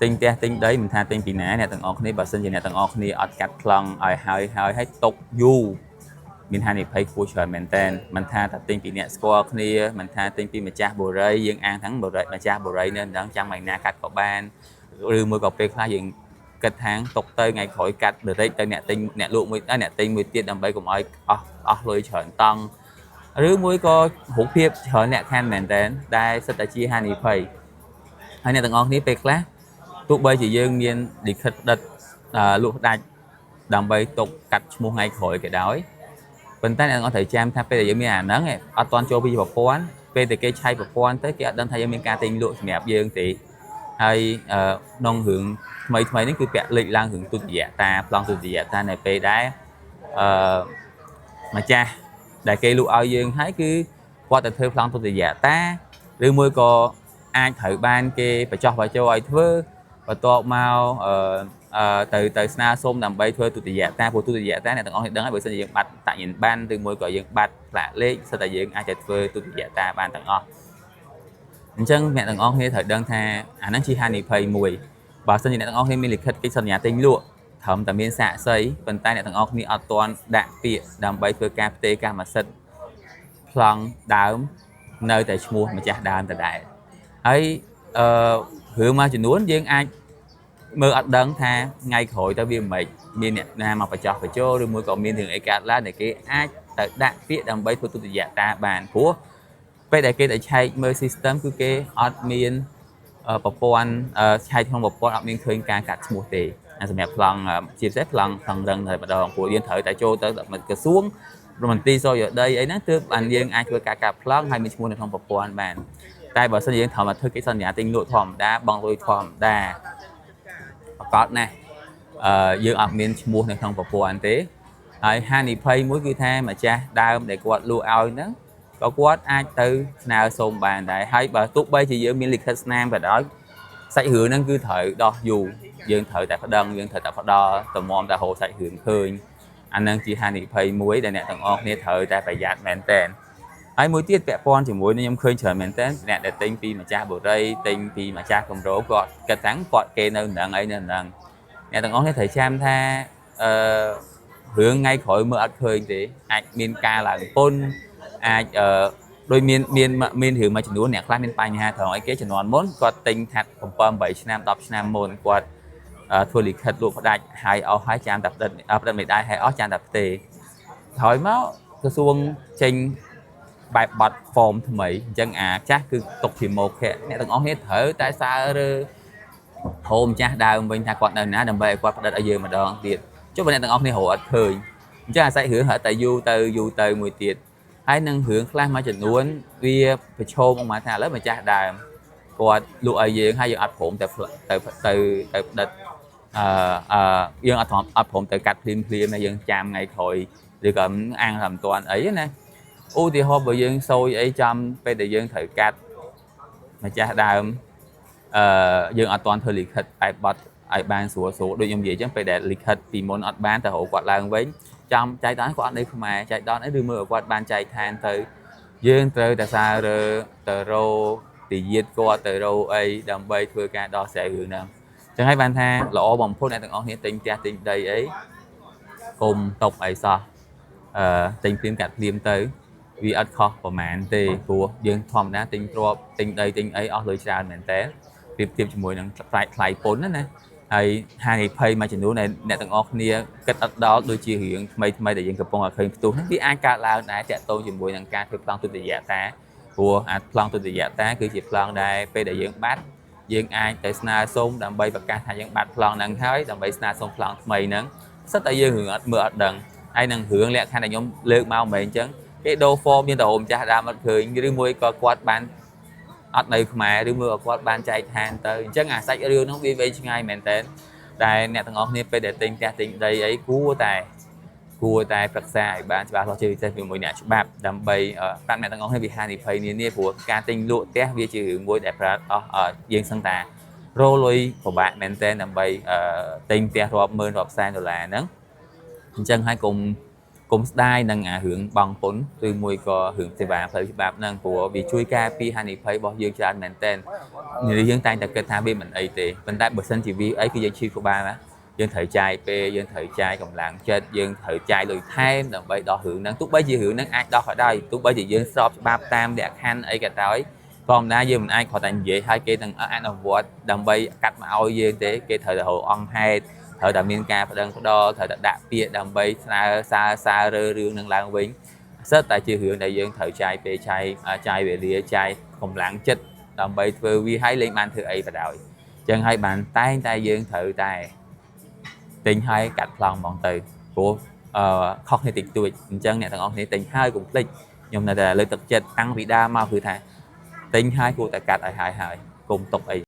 ទិញផ្ទះទិញដីមិនថាទិញពីណាអ្នកទាំងអស់គ្នាបើសិនជាអ្នកទាំងអស់គ្នាអត់កាត់ប្លង់ឲ្យហើយហើយហើយຕົកយូរមានហានិភ័យខ្ពស់ច្រើនមែនតើមិនថាតែទិញពីអ្នកស្គាល់គ្នាមិនថាទិញពីម្ចាស់បុរីយើងអាងทั้งបុរីម្ចាស់បុរីនៅមិនដឹងចាំថ្ងៃណាកាត់ក៏បានឬមួយក៏ពេលខ្លះយើងគិតថាຕົកទៅថ្ងៃក្រោយកាត់ direct ទៅអ្នកទិញអ្នកលក់មួយអ្នកទិញមួយទៀតដើម្បីកុំឲ្យអស់អស់លុយច្រើនតង់ឬមួយក៏រូបភាពច្រើនអ្នកខានមែនតើដែលសិតតែជាហានិភ័យហើយអ្នកទាំងអស់គ្នាពេលខ្លះទោះបីជាយើងមានលិខិតផ្ដិតលក់ផ្ដាច់ដើម្បីទុកកាត់ឈ្មោះថ្ងៃក្រោយក៏ដោយប៉ុន្តែអ្នកទាំងអស់ត្រូវចាំថាពេលដែលយើងមានអាហ្នឹងអត់ទាន់ចូលពីប្រព័ន្ធពេលតែគេឆែកប្រព័ន្ធទៅគេអត់ដឹងថាយើងមានការទិញលក់សម្រាប់យើងទេហើយក្នុងរឿងថ្មីថ្មីនេះគឺពាក់លេខឡើងរឿងទុតិយតាប្លង់ទុតិយតានៅពេលដែលអឺម្ចាស់ដែលគេលក់ឲ្យយើងហើយគឺគាត់ទៅធ្វើប្លង់ទុតិយតាឬមួយក៏អាចត្រូវបានគេបញ្ចោះបញ្ចូលឲ្យធ្វើបន្ទាប់មកអឺអឺទៅទៅស្នើសុំដើម្បីធ្វើទុតិយតាព្រោះទុតិយតាអ្នកទាំងអស់គ្នាដឹងហើយបើសិនជាយើងបាត់តញ្ញាណប័ណ្ណឬមួយក៏យើងបាត់ផ្លាកលេខសិតតែយើងអាចទៅធ្វើទុតិយតាបានទាំងអស់អញ្ចឹងអ្នកទាំងអស់គ្នាត្រូវដឹងថាអាហ្នឹងជាហានិភ័យមួយបើសិនជាអ្នកទាំងអស់គ្នាមានលិខិតកិច្ចសន្យាទិញលក់ត្រឹមតែមានសាក្សីប៉ុន្តែអ្នកទាំងអស់គ្នាអត់ទាន់ដាក់ពាក្យដើម្បីធ្វើការផ្ទេរកម្មសិទ្ធិប្លង់ដើមនៅតែឈ្មោះម្ចាស់ដើមដដែលហើយអឺរឿងមួយចំនួនយើងអាចមើលអត់ដឹងថាថ្ងៃក្រោយទៅវាមិនម៉េចមានអ្នកណាមកបញ្ចោះបញ្ចូលឬមួយក៏មានរឿងអីកើតឡើងដែលគេអាចទៅដាក់ពាក្យដើម្បីធ្វើទុតិយតាបានព្រោះពេលដែលគេទៅឆែកមើល system គឺគេអត់មានប្រព័ន្ធឆែកក្នុងប្រព័ន្ធអត់មានឃើញការកាត់ឈ្មោះទេសម្រាប់ប្លង់ជាពិសេសប្លង់ប្លង់រឹងតែម្ដងព្រោះយើងត្រូវតែចូលទៅក្រសួងមន្ទីរសុរិយោដីអីហ្នឹងទើបបានយើងអាចធ្វើការកាត់ប្លង់ហើយមានឈ្មោះនៅក្នុងប្រព័ន្ធបានតែបើសិនជាយើងត្រូវមកធ្វើកិច្ចសន្យាទិញលក់ធម្មតាបង់លុយធម្មតាប្រកាសណាស់អឺយើងអត់មានឈ្មោះនៅក្នុងប្រព័ន្ធទេហើយហានិភ័យមួយគឺថាម្ចាស់ដើមដែលគាត់លក់ឲ្យហ្នឹងក៏គាត់អាចទៅស្នើសុំបានដែរហើយបើទោះបីជាយើងមានលិខិតស្នាមក៏ដោយសាច់រឿងហ្នឹងគឺត្រូវដោះយូរយើងត្រូវតែប្តឹងយើងត្រូវតែផ្ដល់តម្រាំតែរកសាច់រឿងឃើញអាហ្នឹងជាហានិភ័យមួយដែលអ្នកទាំងអស់គ្នាត្រូវតែប្រយ័ត្នមែនតើហើយមួយទៀតពាក់ព័ន្ធជាមួយនឹងខ្ញុំឃើញច្រើនមែនតើអ្នកដែលទិញពីម្ចាស់បុរីទិញពីម្ចាស់គម្រោងគាត់គិតថាគាត់គេនៅនឹងអីនៅនឹងអ្នកទាំងអស់គ្នាត្រូវចាំថាអឺរឿងថ្ងៃក្រោយមើលអត់ឃើញទេអាចមានការឡើងពន្ធអាចអឺដោយមានមានមានរឿងមួយចំនួនអ្នកខ្លះមានបញ្ហាត្រង់អីគេជំនាន់មុនគាត់ទិញថាត់7 8ឆ្នាំ10ឆ្នាំមុនគាត់ធ្វើលិខិតលក់ផ្ដាច់ហើយអស់ហើយចាំតែផ្ដិតផ្ដិតមេដាយហើយអស់ចាំតែផ្ទេក្រោយមកក្រសួងចេញបែបបត់ form ថ្មីអញ្ចឹងអាចាស់គឺទុកជាមោខៈអ្នកទាំងអស់គ្នាត្រូវតែសើរើហូមចាស់ដើមវិញថាគាត់នៅណាដើម្បីឲ្យគាត់ផ្ដិតឲ្យយើងម្ដងទៀតចុះបើអ្នកទាំងអស់គ្នារកអត់ឃើញអញ្ចឹងអាសាច់រឿងរត់តែយូរទៅយូរទៅមួយទៀតហើយនឹងរឿងខ្លះមួយចំនួនវាប្រឈមមកថាឥឡូវម្ចាស់ដើមគាត់លក់ឲ្យយើងហើយយើងអត់ព្រមទៅទៅទៅទៅផ្ដិតអឺអឺយើងអត់ព្រមអត់ព្រមទៅកាត់ភ្លាមភ្លាមហើយយើងចាំថ្ងៃក្រោយឬក៏អាងថាមិនទាន់អីណាឧទាហរណ៍បើយើងសូយអីចំពេលដែលយើងត្រូវកាត់ម្ចាស់ដើមអឺយើងអត់ទាន់ធ្វើលិខិតបែបបត់ឲ្យបានស្រួលស្រួលដូចខ្ញុំនិយាយអញ្ចឹងពេលដែលលិខិតពីមុនអត់បានតែរកគាត់ឡើងវិញចាំចែកដល់គាត់អត់នៅខ្មែរចែកដល់អីឬមើលគាត់បានចែកឋានទៅយើងត្រូវតែសាររើទៅរោទាយាទគាត់ទៅរោអីដើម្បីធ្វើការដោះស្រាយរឿងហ្នឹងអញ្ចឹងហើយបានថាល្អបំផុតអ្នកទាំងអស់គ្នាទិញផ្ទះទិញដីអីកុំຕົកអីសោះអឺទិញភ្លាមកាត់ភ្លាមទៅវាអត់ខុសប្រហែលទេព្រោះយើងធម្មតាទិញទ្រព្យទិញដីទិញអីអស់លុយច្រើនមែនតើប្រៀបធៀបជាមួយនឹងថ្លៃថ្លៃពន្ធណាណាហើយហានិភ័យមួយចំនួនដែលអ្នកទាំងអស់គ្នាគិតអត់ដល់ដូចជារឿងថ្មីថ្មីដែលយើងកំពុងតែឃើញផ្ទុះហ្នឹងវាអាចកើតឡើងដែរតាក់ទងជាមួយនឹងការធ្វើប្លង់ទុតិយតាព្រោះអាប្លង់ទុតិយតាគឺជាប្លង់ដែលពេលដែលយើងបាត់យើងអាចទៅស្នើសុំដើម្បីប្រកាសថាយើងបាត់ប្លង់ហ្នឹងហើយដើម្បីស្នើសុំប្លង់ថ្មីហ្នឹងសិតតែយើងរឿងអត់មើលអត់ដឹងហើយនឹងរឿងលក្ខខណ្ឌដែលខ្ញុំលើកមកមិនមែនអញ្ចឹងគេដូរ form មានតែរោមចាស់ដើមអត់ឃើញឬមួយក៏គាត់បានអត់នៅខ្មែរឬមួយក៏គាត់បានចែកឋានទៅអញ្ចឹងអាសាច់រឿងហ្នឹងវាវែងឆ្ងាយមែនតើតែអ្នកទាំងអស់គ្នាពេលដែលទិញផ្ទះទិញដីអីគួរតែគួរតែប្រឹក្សាឲ្យបានច្បាស់លាស់ជាពិសេសជាមួយអ្នកច្បាប់ដើម្បីប្រាប់អ្នកទាំងអស់គ្នាពីហានិភ័យនានាព្រោះការទិញលក់ផ្ទះវាជារឿងមួយដែលប្រាអស់យើងសឹងតារលុយពិបាកមែនតើដើម្បីទិញផ្ទះរាប់ម៉ឺនរាប់សែនដុល្លារហ្នឹងអញ្ចឹងហើយកុំ កុំស្ដាយនឹងអារឿងបង់ពន្ធឬមួយក៏រឿងសេវាផ្លូវច្បាប់ហ្នឹងព្រោះវាជួយការពារហានិភ័យរបស់យើងច្រើនមែនទែននេះយើងតែងតែគិតថាវាមិនអីទេប៉ុន្តែបើសិនជាវាអីគឺយើងឈឺក្បាលណាយើងត្រូវចាយពេលយើងត្រូវចាយកម្លាំងចិត្តយើងត្រូវចាយលុយថែមដើម្បីដោះរឿងហ្នឹងទោះបីជារឿងហ្នឹងអាចដោះក៏ដោយទោះបីជាយើងស្របច្បាប់តាមលក្ខខណ្ឌអីក៏ដោយធម្មតាយើងមិនអាចគ្រាន់តែនិយាយឲ្យគេនឹងអនុវត្តដើម្បីកាត់មកឲ្យយើងទេគេត្រូវតែរកអង្គហេតុត្រូវតែមានការប្តឹងផ្ដល់ត្រូវតែដាក់ពាក្យដើម្បីស្នើសារសាររើរឿងនឹងឡើងវិញសិតតែជារឿងដែលយើងត្រូវចាយពេលចាយចាយវេលាចាយកម្លាំងចិត្តដើម្បីធ្វើវាឲ្យលេងបានធ្វើអីក៏ដោយអញ្ចឹងហើយបានតែងតែយើងត្រូវតែទិញឲ្យកាត់ប្លង់ហ្មងទៅព្រោះអឺខុសគ្នាតិចតួចអញ្ចឹងអ្នកទាំងអស់គ្នាទិញហើយកុំភ្លេចខ្ញុំនៅតែលើកទឹកចិត្តតាំងពីដើមមកគឺថាទិញហើយគួរតែកាត់ឲ្យហើយហើយកុំទុកអី។